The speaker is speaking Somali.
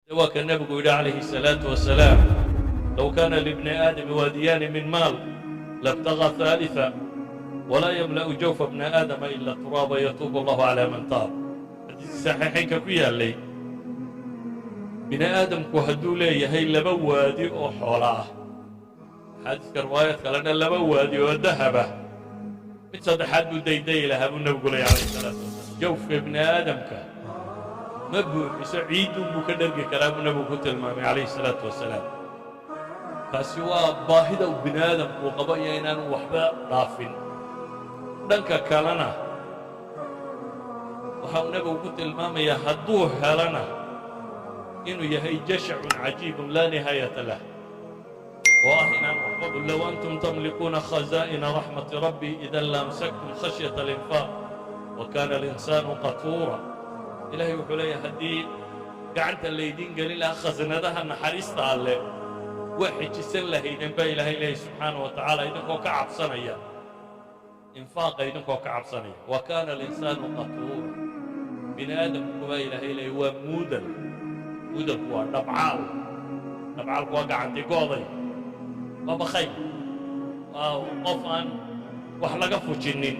Waa ka Nebigu yidhi calayhi الsalaatu wasalaam: "لو كان لابن آدم واديان من مال لابتغى ثالثا، ولا يملأ جوف ابن آدم إلا التراب، يتوب الله على من تاب." Xadiiskii Saxiixaynka ku yaallay, bini aadamku hadduu leeyahay laba waadi oo xoola ah, xadiiska riwaayad kalena laba waadi oo dahaba, mid saddexaad buu daydayi lahaa, buu Nebigu leeyay calayhi salaatu wasalaam. Jawfka ibni aadamka ma buuxiso, ciiddun buu ka dhergi karaa, buu Nebigu ku tilmaamay calayhi salaatu wasalaam. Kaasi waa baahida uu bini aadamku qabo iyo inaanu waxba dhaafin. Dhanka kalena waxa uu Nebigu ku tilmaamayaa hadduu helana inuu yahay جشع عجيب لا نهاية له, oo ah inaan waxba. قل لو أنتم تملكون خزائن رحمة ربي إذا لأمسكتم خشية الإنفاق وكان الإنسان قتورا. Ilahay wuxuu leeyahay, haddii gacanta laydiin gelin lahaa khasnadaha naxariista Alle, waa xejisan lahaydeen, baa Ilaahay leeyahy subxaana wa tacaala, idinkoo ka cabsanaya infaaqa, idinkoo ka cabsanaya. وكان الإنسان قتورا. Bini aadamku, baa Ilaahay leeyahy, waa muudal. Muudalku waa dhabcaal. Dhabcaalku waa gacanti go'day, waa bakayl, waa qof aan wax laga fujinnin.